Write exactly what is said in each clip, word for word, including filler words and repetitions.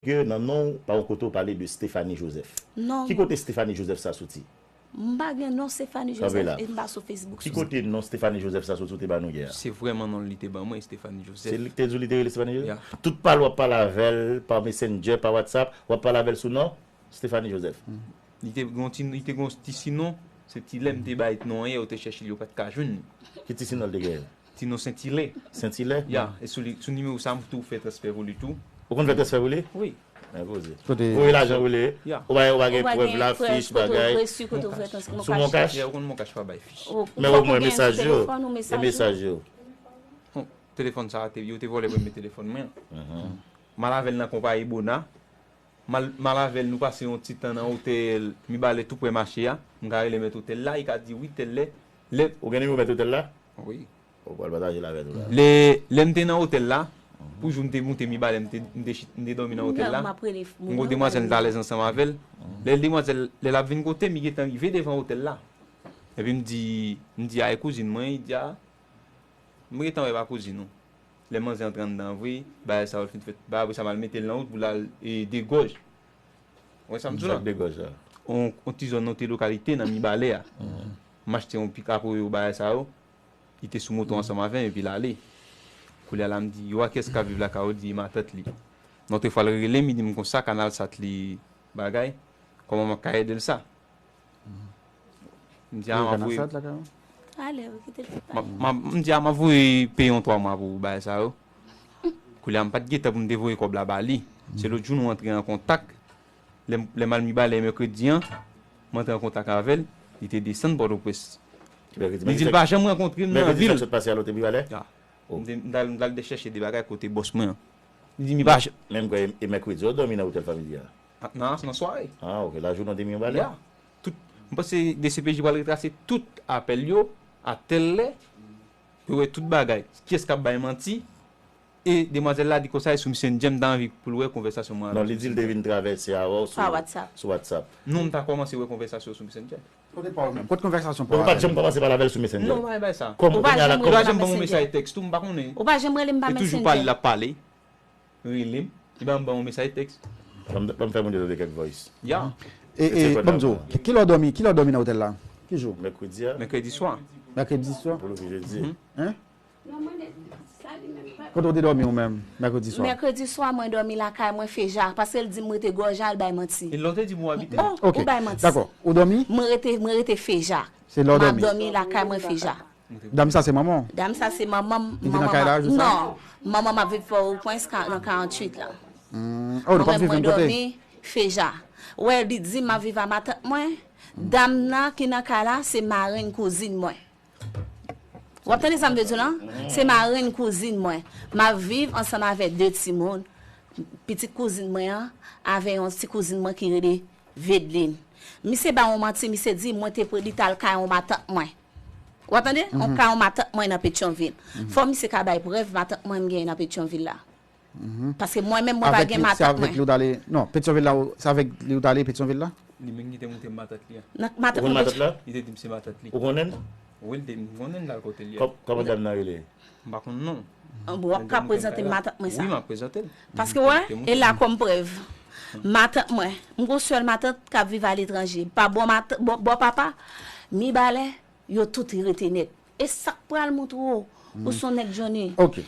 ke nan non w, pa yon kote w pale de Stephanie Joseph. Non. Ki kote Stephanie Joseph sa soti? M pa gen non Stephanie Joseph e m pa sou Facebook. Ki kote non Stephanie Joseph sa soti ou te ba nou yè a? Se vrèman non li te ban mwen, Stephanie Joseph. Se li ki te di w li te rele Stephanie Joseph? Tout pale w ap pale avè l pa Messenger, pa WhatsApp, w ap pale avè l sou non Stephanie Joseph. Li te gen yon ti, li te gen yon ti sinon, se ti lè m te bay non an yè, yo te chèche l, yo pa t ka jwenn li. Ki ti sinon l te genyen? Ti non Sentilè. Sentilè? Ya, e sou li, sou nimewo sa a m tou fè transfè pou li tou. Ou konn fè transfè pou li? Wi. Men poze. Voye lajan pou li. Ou pa, ou pa gen prèv la, fich, bagay? Sou Moncash? Ya, ou konn Moncash pa bay fich. Men omwen mesaj yo. E mesaj yo. Bon, telefòn sa a, te, yo te vòlè premye telefòn mwen an. M al avè l nan konpayi Bona. M al, m al avè l, nou pase yon ti tan nan otèl Mibalè tou prè mache a. M ka rele mèt otèl la, li ka di wi, tèl lè. Lè. Ou gen nimewo mèt otèl la? Wi. Ou pral pataje l avè nou la. Lè, lè m te nan otèl la, pou jou m te moute Mibalè, m te, m te, m te dòmi nan otèl la. M wè demwazèl m t alèz ansanm avè l. Lè demwazèl, lè l ap vin kote m, li gentan rive devan otèl la. Epi m di, m di a e kouzin mwen, li di a, m gentan wè pa kouzin ou. Lè manzè antre anndan an vre, bagay sa yo fin fèt. Bagay apre sa m al mete l nan wout pou l al e, degòj. Ou wè sa m di w la? Degòj la. On, on ti zòn, on ti lokalite nan Mibalè a. M achte yon pikap Oyo bagay sa yo. Li te sou moto ansanm avè m epi l ale. Koulye a la m di, yo a kiyès k ap viv lakay ou? Li di, e matant li. Nan otrefwa l rele m, li di m konsa, Kanal Sat li bagay. Kòman m ap ka ede l sa? M di a m ap voye. M di a m ap voye peye yon twa mwa pou bagay sa yo. Koulye a m pa t gen tan pou m te voye kòb la ba li. Se lòt jou nou antre an kontak. Lè m, lè m al Mibalè mèkredi an, m antre an kontak avè l, li te desann Pòtoprens. Li di l pa janm rankontre m nan vil. Mèkredi sa k sot pase a la w te Mibalè? Ya. M t al, m t al chèche de bagay kote bòs mwen an. Li di m li pa janm. Men m kwè e mèkredi w dòmi nan otèl fanmi li a. Nan, nan sware. Ah, ok. Lajounen w te Mibalè? Ya. Tout, m panse DCPJ pral retrase tout apèl yo a tèl lè. Yo wè tout bagay. Kiyès k ap bay manti? E demwazèl la di konsa e sou Messenger m ta anvi pou l wè konvèsasyon mwen avè l. Non, li di l te vin travèse avè w sou WhatsApp. Non, m ta kòmanse wè konvèsasyon sou Messenger. Kote pa w menm? Kot konvèsasyon pa w avè l? Ou pa t janm kòmanse pale avè l sou Messenger? Non, m pa gen sa. Kòman? Ou pa janm rele m pa Messenger? Li pa janm ban m yon mesaj tèks tou, m pa konnen. Ou pa janm rele m pa Messenger? Li toujou pale, l ap pale. Rele m, li pa janm ban m yon mesaj tèks. Ban m, ban m fè moun yo tande kèk voice. Ya. E, e, ban m di w, ki, kilè w dòmi, kilè w dòmi nan otèl la? Ki jou? Mèkredi a. Mèkredi swa. Mèkredi swa? Pou louvri jedi. Hein? Kote w te dòmi ou menm, mèkredi swa? Mèkredi swa, mwen dòmi lakay mwen, Feja, paske l di m rete Gòja, l bay manti. E lè w te di m ou abite? Oh, ou bay manti. Dakò. Ou dòmi? Mwen rete, mwen rete Feja. Se lè w dòmi? M ap dòmi lakay mwen, Feja. Dam sa se manman w? Dam sa se manman m. Li te nan kay la jou sa? Non. Manman m ap viv Pòtoprens ka, nan karanntuit la. Hmm. Oh, nou p ap viv menm kote? Mwen menm mwen dòmi Feja. Wè, li di m ap viv a matant mwen. Dam nan ki nan kay la, se marenn kouzin mwen. W ap tande sa m vle di w lan? Se marenn kouzin mwen. M ap viv ansanm avèk de timoun. Pitit kouzin mwen an, avè yon ti kouzin mwen ki rele Vedlin. Misye ba yon manti, misye di mwen te pre-, li t al kay yon matant mwen. W ap tande? Yon kay yon matant mwen nan Petyonvil. Fò misye ka bay prèv matant mwen m genyen nan Petyonvil la. Paske mwen menm, mwen pa gen matant mwen. Se avèk li w t ale, non, Petyonvil la, se avèk li w t ale Petyonvil la? Li menm ki te montre m matant li a. Nan matant mwen. Ou konn matant la? Li te di m se matant li. Ou konnen l? Wi, li te, m konnen l al kote li a. Kò-, kòman dam nan rele? M pa konn non. Bon, w ap ka prezante m matant mwen sa? Wi, m ap prezante l. Paske w wè, e la kòm prèv. Matant mwen, m gon sèl matant k ap viv aletranje. Pa bò matant, bò, bò papa, Mibalè, yo tout rete nèt. E sa k pral montre w, ou se yon nèg Johnny.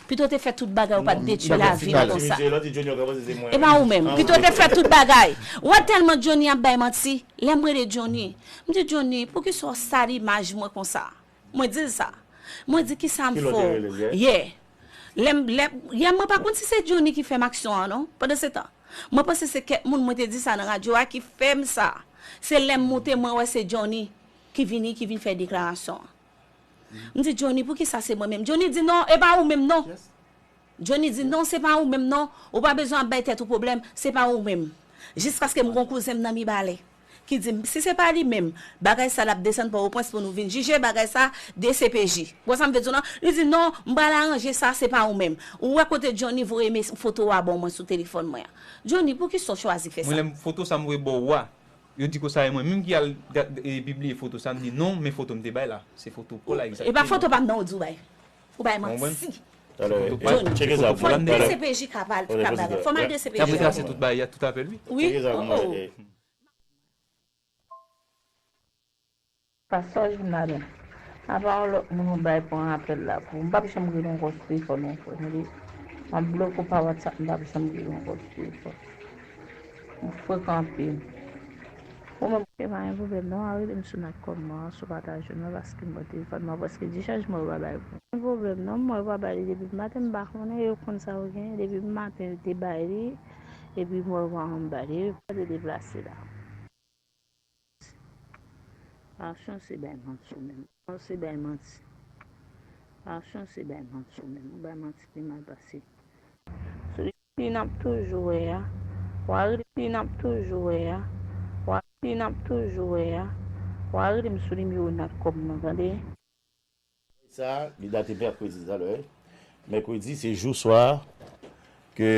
Pito w te fè tout bagay, ou pa t detwi lavi m konsa. E pa ou menm. Pito w te fè tout bagay. Ou wè tèlman Johnny ap bay manti. Lè m rele Johnny, m di, Johnny, poukisa w sal imaj mwen konsa? Mwen di l sa. Mwen di, kisa m fè w yè? Lè m, lè, yè mwen pa konn si se Johnny ki fè m aksyon an non. Pandan se tan, mwen panse se kèk moun mwen te di sa nan radyo a ki fè m sa. Se lè m moute mwen wè se Johnny ki vini, ki vin fè deklarasyon an. M di, Johnny, poukisa se mwen menm? Johnny di, non, e pa ou menm non. Johnny di, non, se pa ou menm non. Ou pa bezwen ap bay tèt ou pwoblèm, se pa ou menm. Jiskaske m gon kouzen m nan Mibalè ki di m, si se pa li menm, bagay sa l ap desann Pòtoprens pou nou vin jije bagay sa, DCPJ. Ou wè sa m vle di w lan? Li di, non, m pral aranje sa, se pa ou menm. Ou wè kote Johnny voye mes-, foto a ban mwen sou telefòn mwen an. Johnny, poukisa w chwazi fè sa? Mwen, lè m, foto sa m voye ba w a, yo di konsa e mwen menm ki al ga-, e, pibliye foto sa, m di, non, men foto m te bay la. Se foto pa w la egzakteman. E pa foto pa m non, ou di w bay. Ou bay manti. Talè, Johnny, tcheke sa pou fò l mwen talè. D C P J ka pale, ka pale. Fò m al D C P J. L ap retrase tout bagay, tout apèl, wi. Wi. Tcheke sa pou mwen. Oh. Eh, Pastè Jounalen, apa yon lòt moun ou bay pran apèl la pou ou? M p ap janm rele w ankò sou telefòn non, frè. M ap bloke w pa WhatsApp, m p ap janm rele w ankò sou telefòn. Ou frekan anpil. Ou menm. Se pa yon pwoblèm non, a rele m sou nat kòm mwen an, si w pa ta jwenn mwen, paske m pran telefòn mwen, paske dichaj mwen yo pa bay pou. Yon pwoblèm non, mwen yo pa bay li depi maten, m pa konnen, yo konn sa yo genyen, depi maten yo te bay li, epi mwen yo pa janm bay li, yo pa te deplase la. Aksyon se bay manti ou menm. Aksyon se bay manti. Aksyon se bay manti ou menm. Ou bay manti pi mal pase. Sou li n ap toujou wè a. Wa rele li n ap toujou wè a. Wa rele li n ap toujou wè a. Wa rele m sou nimewo nat kòm nan, tande? Sa, li date mèkredi talè. Mèkredi, se jou swa ke.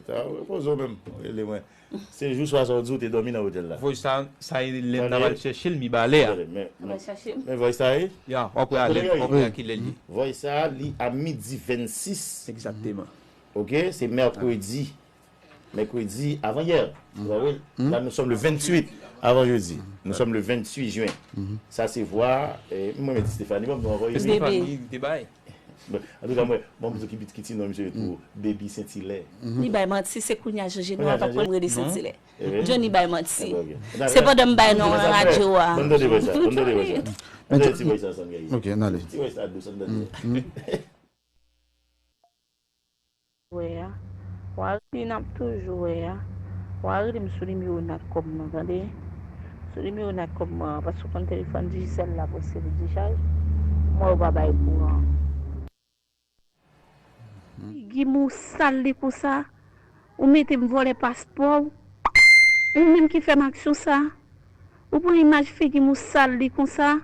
Ta repoze w menm, rele mwen. Se jou swa sa w di w te dòmi nan otèl la. Voice sa, sa e lè m t ap al chèche l, mi balè a. Men voice sa e? Ya, w ap wè a lè, w ap wè a ki lè l ye. Voice sa, li a midi vennsis. Egzakteman. Ok, se mèkredi. Mèkredi, avant-hier. Vous voyez? Là, nous sommes le vingt-huit, avant-jeudi. Nous sommes le vingt-huit juin. Ça, c'est voir. Eh, mwen, mwen di Stéphanie, bon, mwen voye. Stéphanie te bay. Bon, an tou ka, mwen, bon, mwen ki, ki ti non, misye tou, Baby Sentilè. Li bay manti, se kounye a Johnny nou ap aprann rele Sentilè. Eh, Johnny bay manti. Eh, ok. Se pandan m bay non an radyo a. Bon, tande voice sa, bon, tande voice sa. Tande ti voice sa, sa m gaye. Ok, n ale. Ti voice sa, dous, tande. Wè a. Wa rele n ap toujou wè a. Wa rele m sou nimewo nat kòm nan, tande? Sou nimewo nat kòm nan, paske w konn telefòn Digicel la posede dichaj. Mwen yo pa bay kouran. Figi m ou sal li konsa. Ou mete m vòlè paspò w. Ou menm ki fè m aksyon sa. Ou pran imaj figi m ou sal li konsa.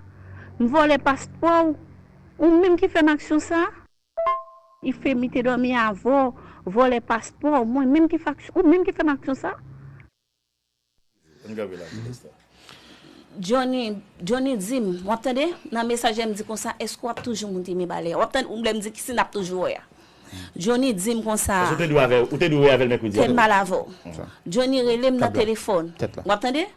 M vòlè paspò w. Ou menm ki fè m aksyon sa. Ifemi te dòmi avè w, vòlè paspò, mwen menm ki fè aksyon, ou menm ki fè m aksyon sa. Ann kanpe la, Modesta. Johnny, Johnny di m, w ap tande? Nan mesaj la m di konsa, èske w ap toujou moute mibalè? W ap tande, ou lè m di ki si n ap toujou wè a. Johnny di m konsa. Èske ou te dwe avè, ou te dwe wè avè l mèkredi a? Tèt mal avè w. Johnny rele m nan telefòn. W ap tande?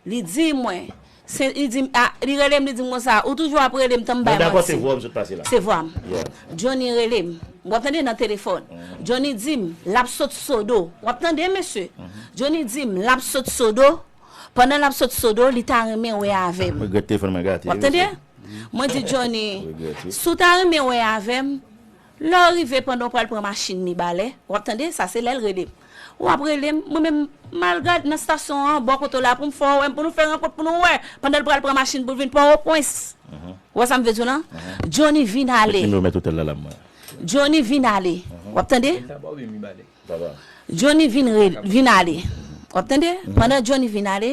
Li di mwen, se, li di m, a, li rele m, li di m konsa, ou toujou ap rele m, tan m bay manti. Mwen dakò se vwa w m sot pase la. Se vwa m. Johnny rele m, w ap tande, nan telefòn. Johnny di m, l ap sot Sodo. W ap tande, mesye? Johnny di m, l ap sot Sodo. Pandan l ap sot Sodo, li ta renmen wè avè m. Regrèt telefòn mwen gate. W ap tande? Mwen di Johnny, si w ta renmen wè avè m, lè w rive pandan w pral pran machin mibalè, w ap tande, sa se lè l rele m. W ap rele m, mwen menm, m al gad nan estasyon an, bò kote w la, pou m fè w wè m, pou nou fè rankont, pou nou wè, pandan l pral pran machin pou l vin Pòtoprens. Ou wè sa m vle di w lan? Johnny vin ale. Met nimewo mèt otèl la la mwen. Johnny vin ale. W ap tande? Johnny vin, re, vin ale. W ap tande? Pandan Johnny vin ale,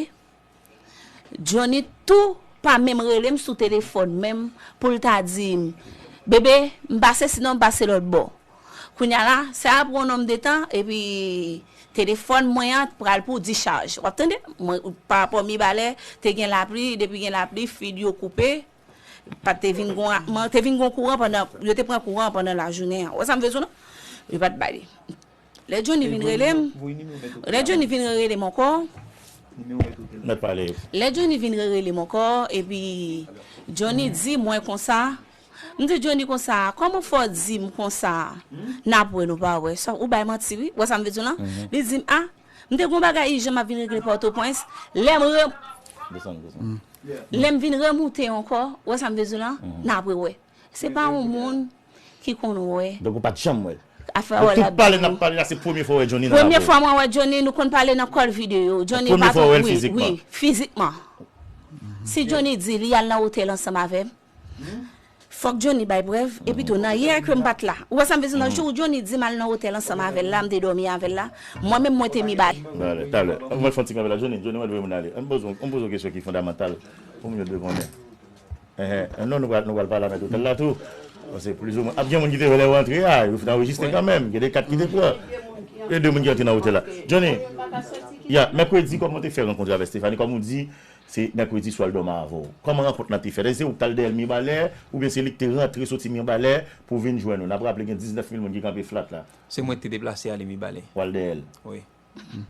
Johnny tou pa menm rele m sou telefòn menm pou l ta di m, bebe, m pase sinon m pase lòt bò. Kounye a la, sa ap pran yon nonm de tan, epi telefòn mwen an pral pou dichaj. W ap tande? Mwen, parapò mibalè, te gen lapli, depi gen lapli, fil yo koupe. Pa te vin gon, mwen te vin gon kouran pandan, yo te pran kouran pandan lajounen an. Ou wè sa m vle di w lan? Yo pa t bay li. Lè Johnny vin rele m, lè Johnny vin rele m ankò, Mèt pale. Lè Johnny vin rele m ankò, epi Johnny di mwen konsa, m di Johnny konsa, kòman fè w di m konsa, n ap wè nou pa wè? Sa, ou bay manti wi, ou wè sa m vle di w lan? Li di m, a, m te gon bagay ijan m ap vin regle Pòtoprens, lè m re, Desann, desann. Lè m vin remoute ankò, ou wè sa m vle di w lan? N ap rewè. Se pa yon moun ki konn wè. Donk ou pa t janm wè l. Afè wè la. Tout pale n ap pale la, se premye fwa w wè Johnny nan lavi w. Premye fwa mwen wè Johnny, nou konn pale nan call video. Johnny pa twò, wi, wi, fizikman. Si Johnny di li al nan otèl ansanm avè m, fòk Johnny bay prèv, epi tou nan yè ke m pa t la. Ou wè sa m vle di w lan? Jou Johnny di m al nan otèl ansanm avè l la, m te dòmi avè l la, mwen menm mwen te mibalè. Talè, talè. Mwen fè yon ti kanpe la, Johnny, Johnny, mwen dwe moun ale. Ann poze, ann poze yon kesyon ki fondamantal pou moun yo dwe konnen. Enhen, non, nou pral, nou pral pale a mèt otèl la tou. Paske plizoumwen, ap gen moun ki te wè lè yo antre a, yo fin anrejistre kanmenm. Gen de kat ki te pran. Gen de moun ki antre nan otèl la. Johnny, ya, mèkredi, kòman w te fè rankontre avèk Stephanie? Kòm ou di, Se mèkredi swa l dòmi avè w. Kòman rankont lan te fèt? Èske se ou k t al dèyè l Mibalè, oubyen se li k te rantre soti Mibalè pou vin jwenn ou? N ap raple gen diznèf mil moun ki kanpe flat la. Se mwen ki te deplase ale Mibalè. W al dèyè l. Wi.